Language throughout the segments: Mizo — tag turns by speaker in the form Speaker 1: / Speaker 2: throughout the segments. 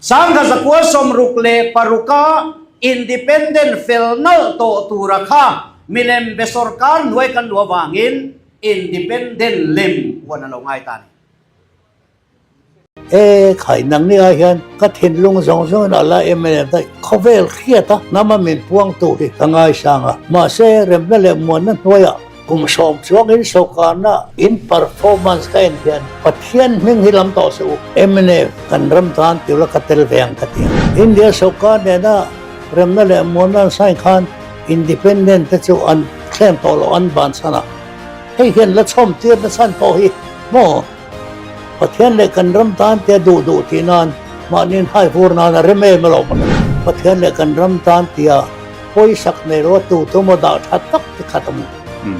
Speaker 1: 1966 a Independent fel nalh tawh tura kha milem be sorkar hnuai kan luh avangin Independent lem huan a lo ngai ta a ni.
Speaker 2: E khai nang ni ah hian ka thinlung zawng zawng in a la em em daih. Khawvel hriat a hnam a min puang tu hi ka ngaisang a. Mahse remna leh muanna hnuaiah kum sawm chuang in sawrkarna in performance ka en hian Pathian hming hi lam tawh se u. Mnf kan ram tan tura ka tel ve ang ka ti a. India sawrkar nena remna leh muanna an sign khan independent te chu an thlem tawh loh an bansan a. Hei hian la chhawm tirna chhan pawh hi maw? Pathian leh kan ram tan tia duh duh tih nan mahniin hai vur nan a rem em alawm a ni. Pathian leh kan ram tan tia pawisak nei lo a tu tu maw dah tha tak ti khat a mu.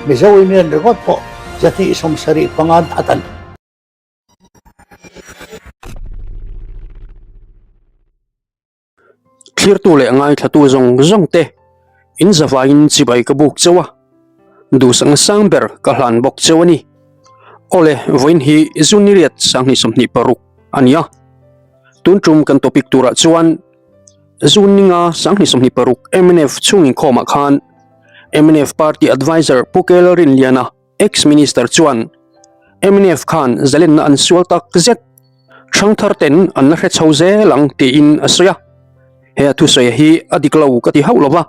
Speaker 2: Mizo Union ringawt pawh 275 an that a ni.
Speaker 3: Thlirtu leh ngaithlatu zawng zawng te in zavaiin chibai ka buk chauh a, duhsakna sang ber ka hlan bawk chauh a ni. Awle, vawiin hi Zuniriat 2026 a ni a, tun tum kan topic turah chuan June ninga 2026 mnf chhung inkhawmah khan mnf party adviser Pu Kel Rinliana, Ex-Minister chuan mnf khan zalenna an sual tak zet, ṭhangthar ten an la hre chho zel ang tiin a sawi a. He a thusawi hi a dik lo ka ti hauh lo va,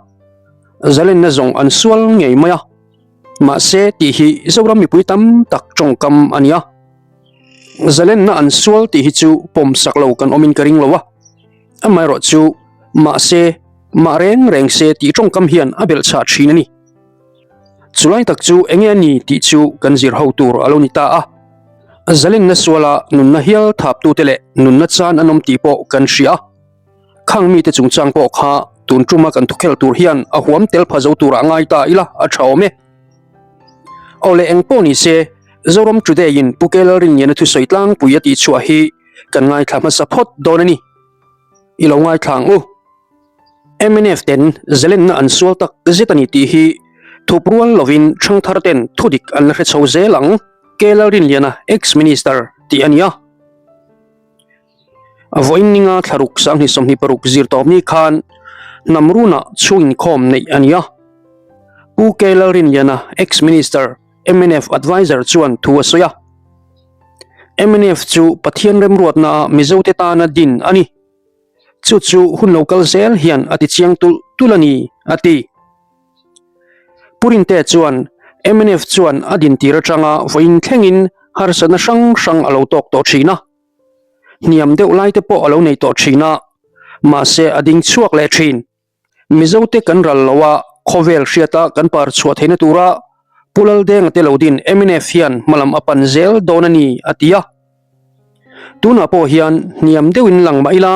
Speaker 3: zalenna zawng an sual ngei mai a, mahse tih hi Zoram mipui tam tak ṭawngkam a ni a. Zalenna an sual tih hi chu pawmsak lo kan awmin ka ring lo a, amaherawhchu mahse mah reng reng se tih ṭawngkam hian a belhchhah ṭhin a ni. Chulai tak chu enge a ni tih chu kan zir ho tur a lo ni ta a. Zalenna suala nunna hial thaptute leh nunna chan an awm tih pawh kan hria a. Khang mite chungchang pawh kha tun tuma kan thukhel tur hian a huam tel pha zo turah ngai ta ila a tha awm e. Aw leh eng pawh ni se, Zoram Today in Pu Kel Rinliana thusawi tlangpui a tihchhuah hi kan ngaithla hmasa phawt dawn a ni. I lo ngaithla ang u. Mnf ten zalenna an sual tak zet a ni tih hi thup rual lovin ṭhangthar ten thudik an la hre chho zel ang, K Lalrinliana, Ex-Minister tih a ni a. Vawiin ninga thlaruk 2026 zirtawp ni khan Hnamrunah chhung inkhawm neih a ni a. Pu K Lalrinliana, Ex-Minister, mnf Adviser chuan thu a sawi a. Mnf chu Pathian remruatnaah Mizote tana din a ni. Chu chu hun lo kal zel hian a ti chiang tulh tulh a ni, a ti. Pu Rinte chuan mnf chuan a dintir atanga vawiin thlengin harsatna hrang hrang a lo tawk tawh thin a. Hniam deuh laite pawh a lo nei tawh thin a, mahse a ding chhuak leh thin. Mizote kan ral lo a, khawvel hriata kan par chhuah theihna tura Pu Laldenga te lo din mnf hian hmalam a pan zel dawn a ni, a ti a. Tunah pawh hian hniam deuhin lang mah ila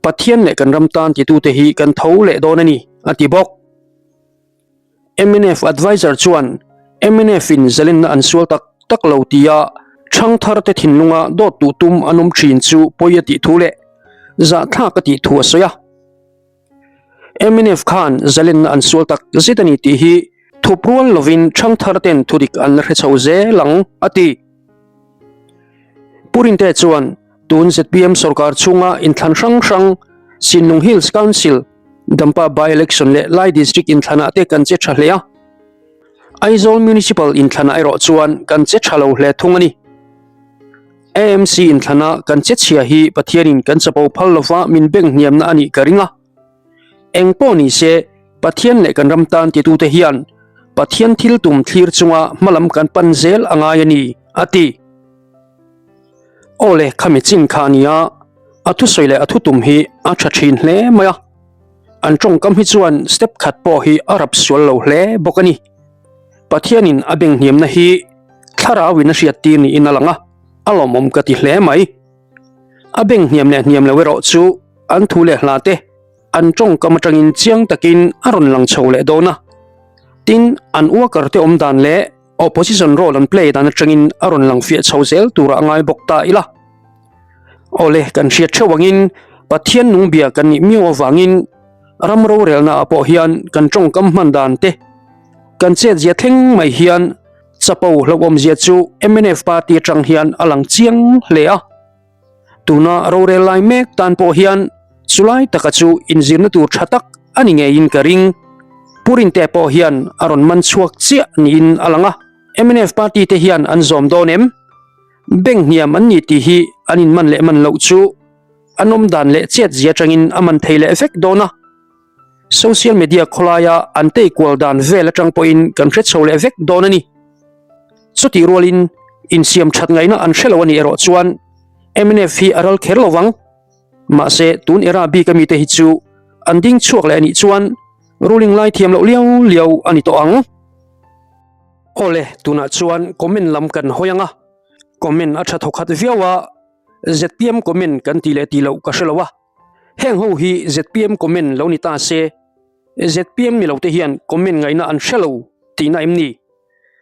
Speaker 3: Pathian leh kan ram tan titute hi kan tho leh dawn a ni, a ti bawk. Mnf adviser chuan mnf in zalenna an sual tak tak lo tia ṭhangthar te thinlunga dawt duh tum an awm ṭhin chu pawi a tih thu leh zahthlak a tih thu a sawi a. Mnf khan zalenna an sual tak zet a ni tih hi thup rual lovin ṭhangthar ten thudik an la hre chho zel ang, a ti. Pu Rinte chuan tun zpm sorkar chhunga inthlan hrang hrang Sinlung Hills Council, Dampa by-election leh Lai District inthlanah te kan che tha hle a. Aizawl Municipal inthlanah erawh chuan kan che tha lo hle thung a ni. AMC inthlana kan che chhia hi Pathianin kan chapo phal lova min beng hniamna a nih ka ring a. Eng pawh ni se, Pathian leh kan ram tan titute hian Pathian thil tum thlir chunga hmalam kan pan zel a ngai a ni, a ti. Aw le, khami chin kha a nia, a thusawi leh a thutum hi a tha thin hle mai a. An tawngkam hi chuan step khat pawh hi a rap sual lo hle bawk a ni. Pathianin a beng hniamna hi thlarauin a hriattir niin a lang a, a lawmawm ka ti hle mai. A beng hniam leh hniam lo erawh chu an thu leh hla te an tawngkam atangin chiang takin a rawn lang chho leh dawn a. Tin, an worker te awm dan leh opposition role an play dan atangin a rawn lang fiah chho zel turah a ngai bawk ta ila. Awle, kan hriat theuh angin Pathian nung bia kan nih miau avangin ram rorelnaah pawh hian kan tawngkam hman dan te, kan chetzia thleng mai hian chapo hlauhawmzia chu mnf party atang hian a lang chiang hle a. Tuna rorel lai mek tan pawh hian chulai taka chu inzirna tur tha tak a ni ngeiin ka ring. Pu Rintea pawh hian a rawn man chhuak chiah niin a lang a. Mnf party te hian an zawm dawn em? Bank hniam an ni tih hi an inman leh man loh chu an awm dan leh chet zia atangin a man thei leh vek dawn a. Social media khawlaia an tei kual dan vel atang pawhin kan hre chho leh vek dawn a ni. Chutih rualin insiam that ngaihna an hre lo a nih erawh chuan mnf hi a ral kher lo vang. Mahse tun era bik ami te hi chu an ding chhuak leh a nih chuan ruling lai thiam loh liau liau a ni tawh ang. Awle, tunah chuan comment lam kan hawi ang a, comment a tha thawkhat viau a, zpm comment kan tih leh tih loh ka hre lo a, heng ho hi zpm comment lo ni ta se, zpm ni lo te hian comment ngaihna an hre lo tihna em ni?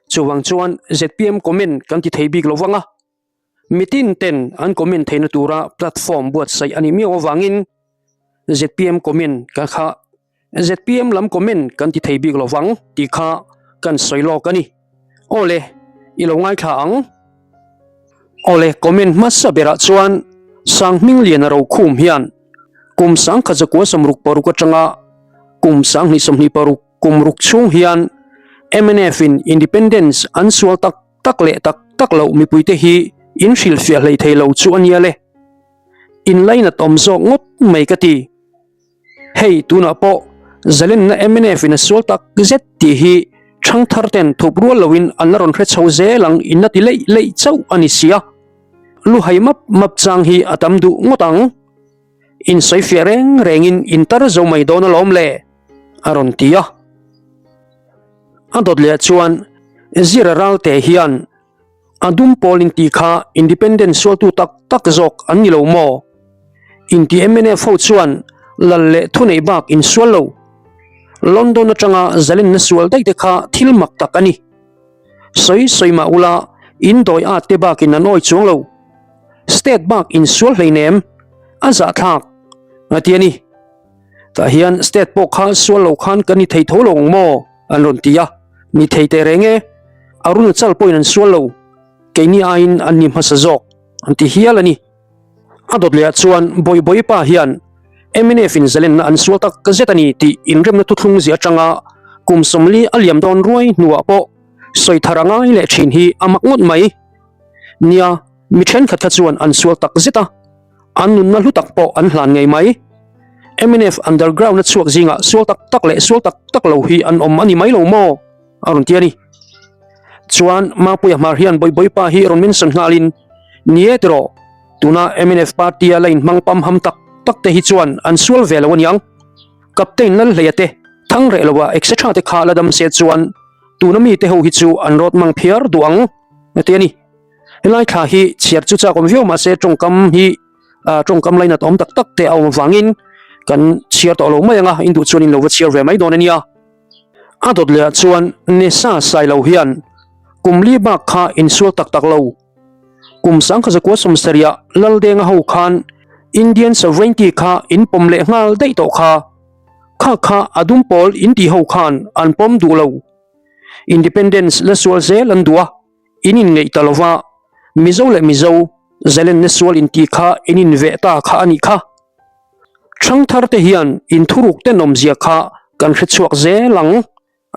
Speaker 3: Chuvang chuan zpm comment kan ti thei bik lo vang a. Mitin ten an comment theihna tura platform buatsaih a nih miau avangin zpm comment ka kha zpm lam comment kan ti thei bik lovang tih kha kan sawi lawk a ni. Awle, i lo ngaithla ang. Awle, comment hmasa berah chuan Sanghmingliana Rokhum hian kum 1966 atanga kum 1926 kum ruk chhung hian mnf in independence an sual tak tak leh tak tak loh mipuite hi in hrilhfiah hlei thei lo chu a nia le. In lainat awm zawk ngawt mai ka ti. Hei tunah pawh Zalenna mnf in a sual tak zet tih hi thangthar ten thup rual loin an la rawn hre chho zel ang in la ti leih leih chauh a ni sia. Luhai map map chang hi a tam duh ngawt ang. In sawifiah reng rengin in tar zo mai dawn alawm le a rawn ti a. A dawt leh chuan Zira Ralte hian a dum pawl inti kha independent sualtu tak tak zawk an ni lo maw? Inti mnf ho chuan lal leh thuneih bak insual lo. London atanga zalenna sual daih te kha thil mak tak a ni. Sawi sawi mah ula in dawi at te bakin an awi chuang lo. State bak insual hleinem a zahthlak a ti a ni. Tah hian state pawh kha sual lo khan kan ni thei tho lo ang maw? an rawn ti a, ni thei teh reng e, Arunachal pawhin an sual lo, keini aiin an ni hmasa zawk an ti hial a ni. A dawt lehah chuan Bawibawi pa hian mnf in zalenna an sual tak zet a ni tih inremna thuthlung zia atanga kum 40 a liam dawn ruai hnuah pawh sawi thar a ngai leh thin hi a mak ngawt mai. Nia, mi thenkhat kha chuan an sual tak zet a. An nunna hlu tak pawh an hlan ngei mai. Mnf underground a chhuak zingah sual tak tak leh sual tak tak lo hi an awm a ni mai lo maw? a rawn ti a ni. Chuan Mapuia Hmar hian Bawibawi pa hi rawn mention nghalin, Ni e tiraw, tuna mnf party a la inhmang pam ham tak tak te hi chuan an sual ve lo aniang. Captain Lalhleia te, Thangreh loa etc te kha la dam se chuan tuna mite ho hi chu an rawt mang phiar duh ang a ti a ni. Helai thla hi chhiar chu chak awm viau mahse tawngkam hi ah tawngkam lainat awm tak tak te a awm avangin kan chhiar tawh lo mai ang a in duh chuan in lo va chhiar ve mai dawn a nia. A dawt leh ah chuan Nesa Sailo hian kum li bak kha insual tak tak lo. Kum sangkha zakua sawmsarih ah Laldenga ho khan Indian sovereignty kha in pawm leh nghal daih tawh kha. Kha kha a dum pawl in tih ho khan an pawm duh lo. Independence la sual zel an duh a. In inngeih ta lova, Mizo leh Mizo zalenna sual intih kha in inveh ta kha a nih kha. Thangthar te hian inthuruk tenawmzia kha kan hre chhuak zel ang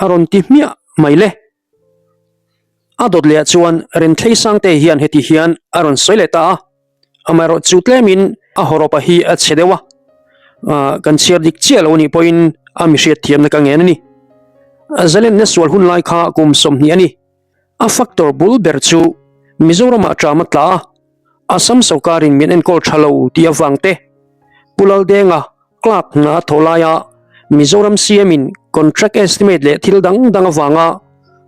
Speaker 3: a rawn ti hmiah mai le. A dawt leh ah chuan Renthlei Sangte hian heti hian a rawn sawi leh ta a. Amaherawh chu tlemin a hawrawpa hi a chhe deuh a, kan chhiar dik chiah lo anih pawhin a mihriat thiamna ka ngen a ni. Zalenna sual hun lai kha kum 20 a ni. A factor bul ber chu Mizoramah ṭam a tla a, Assam sorkarin min enkawl ṭha lo tih avang te, Pu Laldenga clerk hna a thawh laia Mizoram CM in contract estimate leh thil dang dang avanga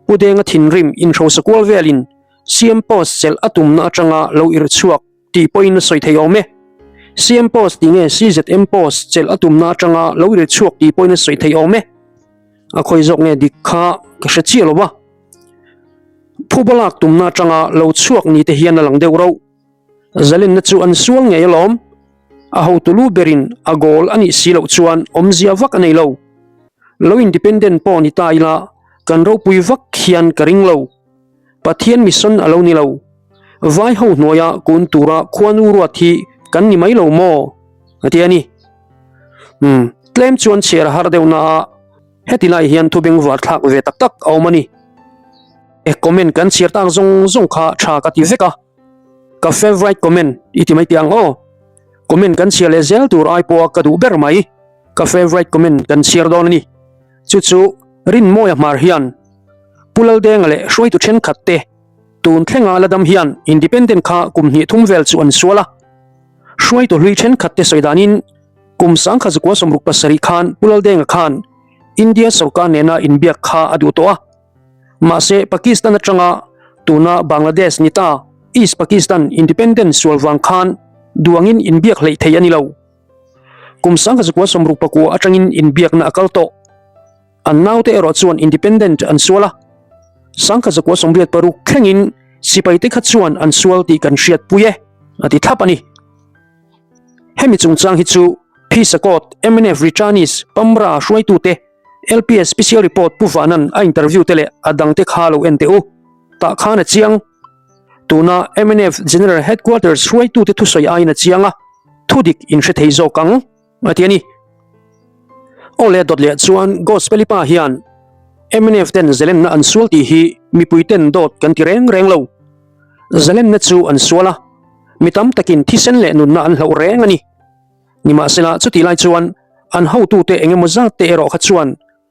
Speaker 3: Pu Denga thinrim inhrosa kual velin CM post chelh a tumna atanga lo irh chhuak tih pawhin a sawi thei awm e. CM post tih nge CZM post chelh a tumna atanga lo irh chhuak tih pawhin a sawi thei awm e. A khawi zawk nge dik kha ka hre chiah lo va. Phuba lak tumna atanga lo chhuak ni te hian a lang deuh rauh. Zalenna chu an sual ngei alawm. A hotu lu berin a goal a nih si loh chuan awmzia vak a nei lo. Lo independent pawh ni ta ila kan ropui vak hian ka ring lo. Pathian mission a lo ni lo. Vai ho hnuaia kun tura khuanu ruat hi. kan ni mai lo maw? A ti a ni. Umm, tlem chuan chhiar a har deuh na a, heti lai hian thu bengvar thlak ve tak tak a awm a ni. E comment kan chhiar tak zawng zawng kha tha ka ti vek a, ka favourite comment i ti mai teh ang aw. Comment kan chhiar leh zel tur ai pawha ka duh ber mai, ka favourite comment kan chhiar dawn a ni. Chu chu Rinmawia hmar hian Pu Laldenga leh hruaitu thenkhat te tun thlenga la dam hian Independent kha kum hnih thum vel chu an sual a. Hruaitu hlui thenkhat te sawi danin kum sangkha zakua 67 khan Pu Laldenga khan India sorkar nena inbiak kha a duh tawh a. Mahse Pakistan atanga tuna Bangladesh ni ta East Pakistan Independent sual vang khan duangin inbiak hleih thei a ni lo. Kum sangkha zakua 69 atangin inbiakna a kal tawh. An naute erawh chuan Independent an sual a, sangkha zakua 86 thlengin sipaite kha chuan an sual tih kan hriatpui e, a ti thlap a ni. Hemi chungchang hi chu Phisakawt, mnf Returnees, Pamra hruaitute, LPS Special Report Pu Vanan a interview te leh a dangte kha lo en teh u. Tah khan a chiang. Tuna mnf General Headquarters hruaitute thusawi aiin a chiang a, thudik in hre thei zawk ang, a ti a ni. Aw leh dawt leh chuan Gospel-i pa hian mnf ten zalenna an sual tih hi mipui ten dawt kan ti reng reng lo. Zalenna chu an sual a, mi tam takin thisen leh nunna an hloh reng a ni. Nimahsela chutih lai chuan an hotute eng emaw zat te erawh kha chuan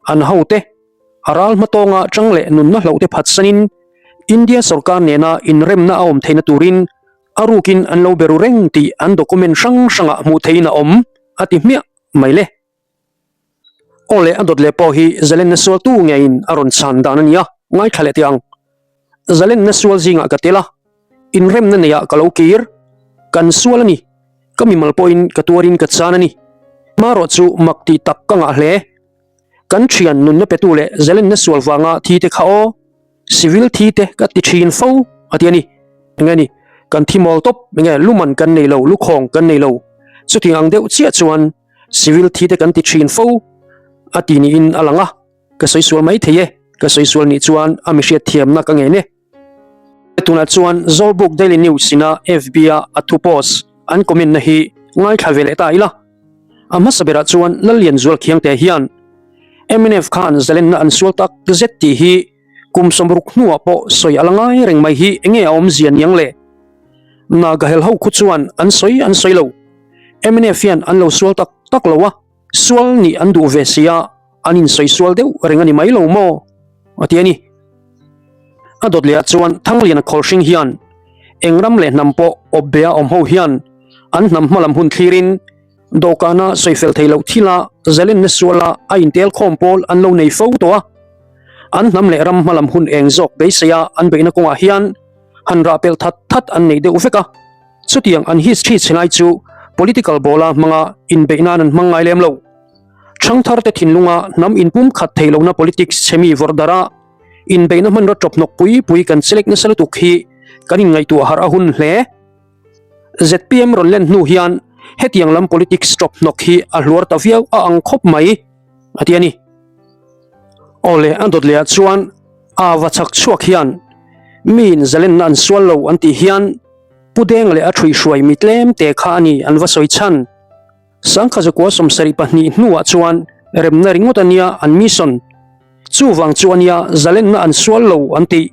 Speaker 3: an hote a ral hmatawnga chang leh nunna hlohte phatsanin India sorkar nena inremna a awm theihna turin a rukin an lo beru reng tih an document hrang hrangah hmuh theihin a awm a ti hmiah mai le. Aw leh a dawt leh pawh hi zalenna sualtu ngeiin a rawn chhan dan a nia, ngaithla leh teh ang. Zalenna sual zingah ka tel a, inremna neiah ka lo kir, kan sual a ni, ka mimal pawhin ka tuarin ka chan a ni. Hmarawh chu mak tih tak ka ngah hle. Kan thian nunna petu leh zalenna sual vanga thi te kha aw, civil thi te ka ti thin fo a ti a ni. Enge ni, kan thi mawl tawp, enge luman kan nei lo, lukhawng kan nei lo. Chutiang ang deuh chiah chuan civil thi te kan ti thin fo a ti niin a lang a. Ka sawi sual mai thei e, ka sawi sual nih chuan a mi hriat thiamna ka ngen e. Tunah chuan Zawlbuk Daily News ina FB a a thu post an comment na hi ngaithla ve leh ta ila. A hmasa berah chuan Lallianzual Khiangte hian mnf khan zalenna an sual tak zet tih hi kum 60 hnuah pawh sawi a la ngai reng mai hi enge a awmzia niang le? Naga hel ho khu chuan an sawi an sawi lo. Mnf hian an lo sual tak tak lo a. Sual nih an duh ve sia, an insawi sual deuh reng a ni mai lo maw? a ti a ni. A dawt lehah chuan Thangliana Khawlhring hian eng ram leh hnam pawh awp bea awm ho hian an hnam hmalam hun thlirin dawhkana sawifel thei loh thila zalenna suala a intel khawm pawl an lo nei fo tawh a. An hnam leh ram hmalam hun eng zawk beiseia an beihna kawngah hian han rah pelh that that an nei deuh vek a. Chutiang an history chhe lai chu political ball-a hmanga inbeih nan an hmang ngai lem lo. Thangtharte thinlunga hnam inpum khat thei lohna politics chhe mi vawrh darh a, inbeihna hmanraw tawp hnawk pui pui kan chelek nasa lutuk hi kan inngaihtuah harh a hun hle. Zpm rawn len hnu hian hetiang lam politics tawp hnawk hi a hluar ta viau a ang khawp mai, a ti a ni. Aw le, a dawt lehah chuan a va chhak chhuak hian miin zalenna an sual lo an tih hian, Pu Deng leh a ṭhuihhruai mi tlem te kha a ni an va sawi chhan. Sangkha zakua 72 hnuah chuan remna ringawt a nia an mission. Chuvang chu a nia zalenna an sual lo an tih.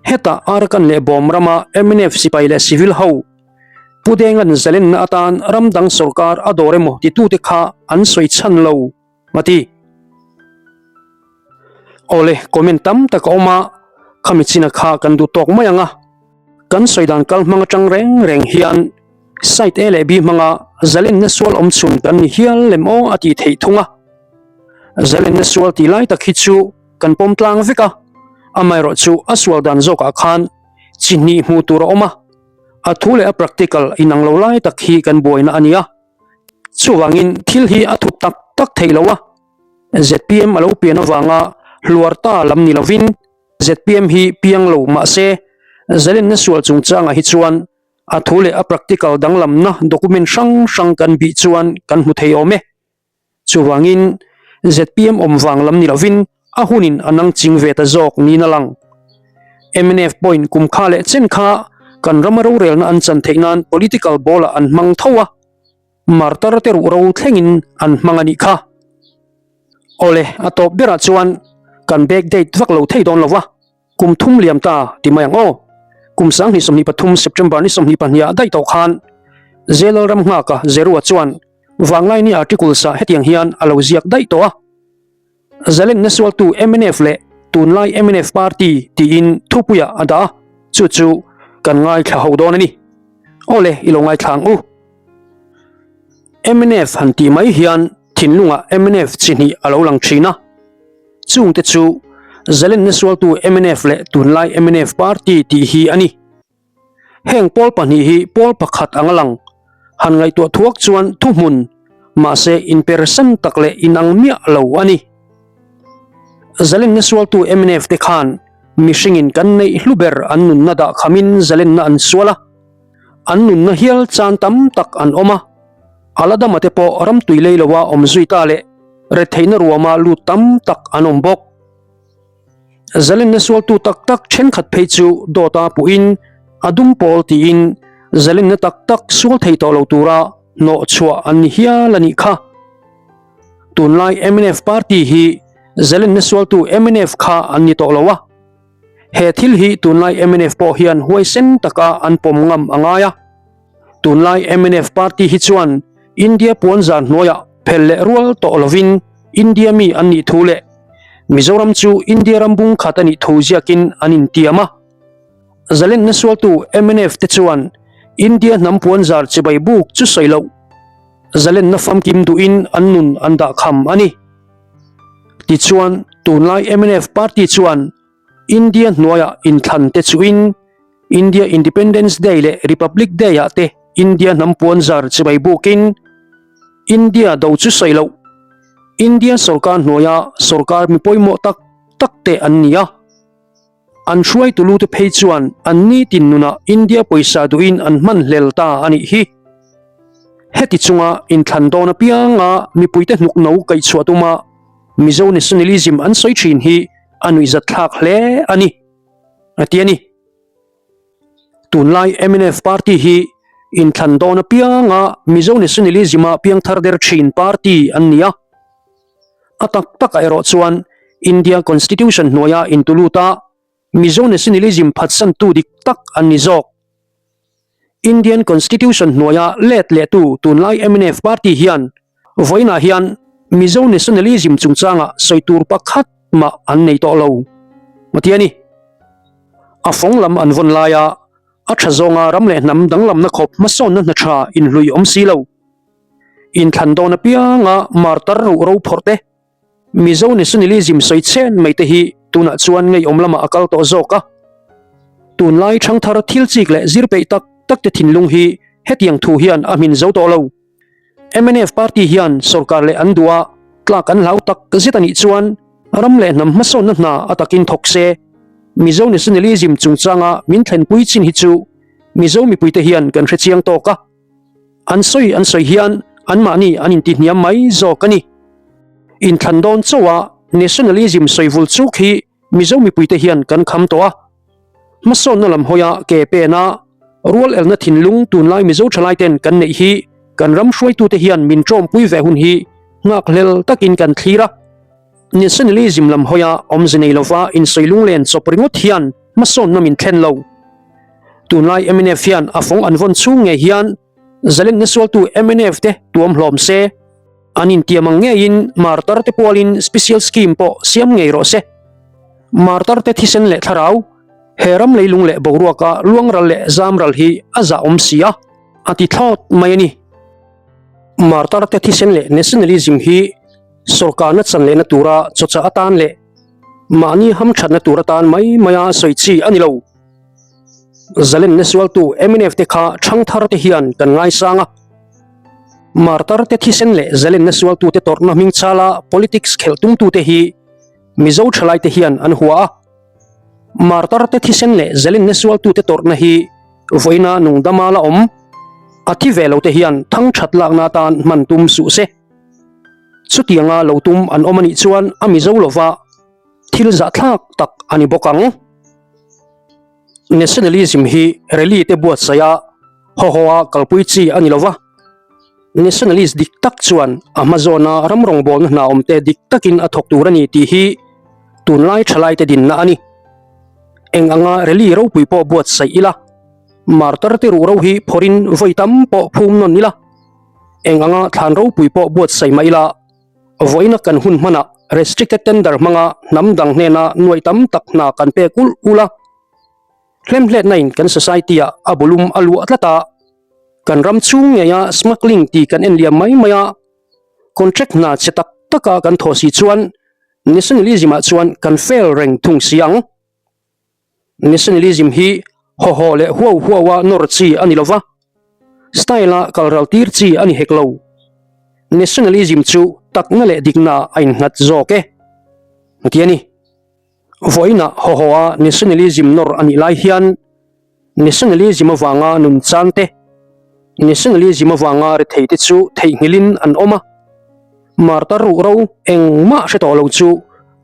Speaker 3: Hetah Arakan leh Bawm rama mnf sipai leh civil ho Pu Denga'n zalenna atan ram dang sawrkar a dawr emaw titute kha an sawi chhan lo. A ti. Awle, comment tam tak a awm a, khami china kha kan duh tawk mai ang a. Kan sawi dan kal hmang atang reng reng hian site A leh B hmanga zalenna sual awm chhun kan ni hial lem aw a tih theih thung a. Zalenna sual tih lai tak hi chu kan pawm tlang vek a, amaherawh chu a sual dan zawkah khan chi hnih hmuh tur a awm a, a thu leh a practical inang lo lai tak hi kan buaina a ni a. Chuvangin thil hi a thup tak tak theih lo a, zpm a lo pian avanga hluar ta lam ni lovin zpm hi piang lo mahse zalenna sual chungchangah hi chuan a thu leh a practical danglamna document hrang hrang kan bih chuan kan hmu thei awm e. Chuvangin zpm awm vang lam ni lovin a hunin a nang ching ve ta zawk niin a lang. Mnf pawhin kum kha leh chen kha Kan rama rorelna an chan theih nan political ball ah an hmang tho a, martar te ruh ro thlengin an hmang a nih kha. Awle, a tawp berah chuan kan back date vak lo thei dawn lo va, kum thum liam ta ti mai ang aw. Kum 2023 September ni 22 ah daih tawh khan Zelal ram nghaka Zerua chuan Vanglaini articles ah hetiang hian a lo ziak daih tawh a. Zalenna sualtu mnf leh tunlai mnf party tiin thupuiah a dah a, chu chu kan ngaithla ho dawn a ni. Awle, i lo ngaithla ang u. Mnf han tih mai hian thinlungah mnf chi hnih a lo lang thin a, chungte chu Zalenna sualtu mnf leh tunlai mnf party tih hi a ni. Heng pawl pahnih hi pawl pakhat anga lang han ngaihtuah thuak chuan thuhmun, mahse inpersan tak leh inang miah lo a ni. Zalenna sualtu mnf te khan mihringin kan neih hlu ber an nunna dah khamin zalenna an sual a, an nunna hial chan tam tak an awm a, a la dama te pawh ramtui lei loa awm zui ta leh retheihna ruama lut tam tak an awm bawk. Zalenna sualtu tak tak thenkhat phei chu dawta puhin a dum pawl tiin zalenna tak tak sual thei tawh lo tura hnawh chhuah an ni hial a nih kha. Tunlai mnf party hi zalenna sualtu mnf kha an ni tawh lo a. He thil hi tunlai mnf pawh hian huaisen taka an pawm ngam a ngai a. Tunlai mnf party hi chuan India puanzar hnuaiah phel leh rual tawh lovin India mi an nih thu leh Mizoram chu India ram bung khat a nih thu ziakin an intiam a. Zalenna sualtu mnf te chuan India hnam puanzar chibai buk chu sawi loh zalenna famkim duhin an nun an dah kham a ni. Tichuan tunlai mnf party chuan India hnuaiah inthlan te chuhin India Independence Day leh Republic Day ah te India hnam puanzar chibai bukin India do chu sawi loh India sorkar hnuaia sorkar mi pawimawh tak tak te an ni a. An hruaitu lu te phei chuan an nitin nunah India pawisa duhin an hman hlel ta a nih hi. Heti chunga inthlan dawn apianga mipuite hnuk no kaihchhuah tuma Mizo nationalism an sawi thin hi a nuihzat thlak hle a ni, a ti a ni. Tunlai mnf party hi inthlan dawn apianga Mizo nationalism-a piangthar der thin party an ni a. A tak takah erawh chuan India Constitution hnuaia intulut a Mizo nationalism phatsantu dik tak an ni zawk. Indian Constitution hnuaia let lehtu tunlai mnf party hian vawiinah hian Mizo nationalism chungchangah sawi tur pakhat mah an nei tawh lo a ti a ni. A fawng lam an vawn laia a tha zawnga ram leh hnam danglamna khawp hmasawnna hna tha inhlui awm si lo. Inthlan dawn apianga martar ruh ro phawrh te, Mizo nationalism sawi chhen mai te hi tunah chuan ngeiawm lamah a kal tawh zawk a. Tunlai thangthar thil chik leh zir peih tak tak te thinlung hi hetiang thu hian a hmin zo tawh lo. Mnf party hian sorkar leh an duh a, tlak an hlau tak zet a nih chuan ram leh hnam hmasawnna hna a takin thawk se. Mizo nationalism chungchanga min thlenpui chin hi chu Mizo mipuite hian kan hrechiang tawk a. An sawi an sawi hian anmahni an intihniam mai zawk a ni. Inthlan dawn chauha nationalism sawi vul chuk hi Mizo mipuite hian kan kham tawh a. Hmasawnna lam hawia ke pena rual elna thinlung tunlai Mizo thalaiten kan neih hi kan ram hruaitute hian min tawmpui ve hun hi nghakhlel takin kan thlir a. Nationalism lam hawia awmze nei lova insawi lunglen chawp ringawt hian hmasawnna min thlen lo. Tunlai mnf hian a fawng an vawn chhung ngei hian zalenna sualtu mnf te tuam hlawm se, an intiam ang ngeiin martar te pualin special scheme pawh siam ngei rawh se. Martar te thisen leh thlarau, he ram leilung leh boruaka luangral leh zamral hi a zah awm si a, a ti thlawt mai a ni. Martar te thisen leh nationalism hi sorkarna chan lehna tura chawchah atan leh mahni hamthatna tur atan mai maia sawi chi a ni lo. Zalenna sualtu mnf te kha thangthar te hian kan ngaisang a. Martar te thisen leh zalenna sualtu te tawrhna hming chala politics khelh tumtu te hi Mizo thalai te hian an hua a. Martar te thisen leh zalenna sualtu te tawrhna hi vawiina nungdama la awm a thi ve lo te hian thangthat lakna atan hman tum suh se. Chutianga lo tum an awm a nih chuan a Mizo lova thil zahthlak tak a ni bawk ang. Nationalism hi rally te buatsaih a haw haw a kalpui chi a ni lo va. Nationalist dik tak chuan a hma zawna ram rawngbawlna hna awmte dik takin a thawk tur a ni tih hi tunlai thalaite dinna a ni. Eng anga rally ropui pawh buatsaih ila, martar te ruh ro hi phawrhin vawi tam pawh phum nawn ila, eng anga thlan ropui pawh buatsaih mah ila, vawiina kan hun hmanah restricted tender hmanga hnam dang hnena nuaih tam tak hna kan pek ulh ulh a. Hlemhletna in kan society ah a bulum a luah tlat a, kan ram chhung ngeia smuggling tih kan en liam mai mai a, contract hna che tak taka kan thawh si chuan nationalism ah chuan kan fail reng thung si ang. Nationalism hi haw haw leh huau huau a nawr chi a ni lova, style a kal ral tir chi a ni hek lo. Nationalism chu takna leh dikna a innghat zawk e, a ti a ni. Vawiinah haw haw a nationalism nawr a nih lai hian nationalism avanga nun chan te, nationalism avanga rethei te chu theihnghilhin an awm a. Martar ruh ro engmah hre tawh lo chu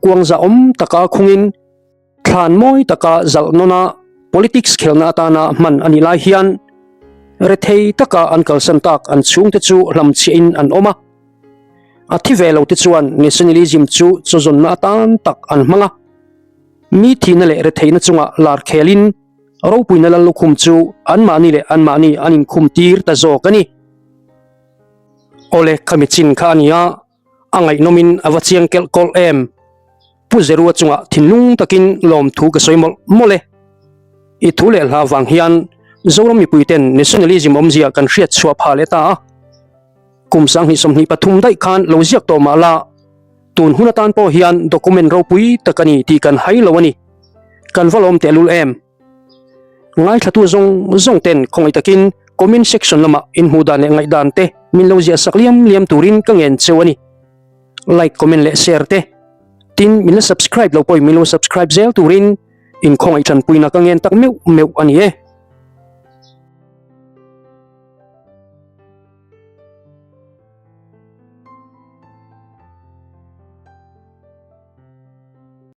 Speaker 3: kuang zahawm taka khungin thlan mawi taka zalh nawn a politics khelna atana hman a nih lai hian rethei taka an kalsan tak an chhungte chu hlamchhiahin an awm a. A thi ve lo te chuan nationalism chu chawzawnna atan tak an hmang a. Mi thihna leh retheihna chunga lar khelin ropuina lal lukhum chu anmahni leh anmahni an inkhum tir ta zawk a ni. Awle khami chin kha a ni a, a ngaihnawmin a va chiang kelh kawlh em? Pu Zerua chungah thinlung takin lawmthu ka sawi mawlh mawlh e. I thu leh hla vang hian Zoram mipuiten nationalism awmzia kan hriat chhuah phah leh ta a. Kum 2023 daih khan lo ziak tawh mah la, tun hun atan pawh hian document ropui tak a ni tih kan hai lo a ni. Kan va lawm tehlul em? Ngaithlatu zawng zawng ten khawngaih takin comment section lamah inhmuh dan leh ngaihdan te min lo ziah sak liam liam turin ka ngen cheu a ni. Like, comment leh share te. Tin, min la subscribe lo pawhin min lo subscribe zel turin inkhawngaih tanpuina ka ngen tak meuh meuh a ni e.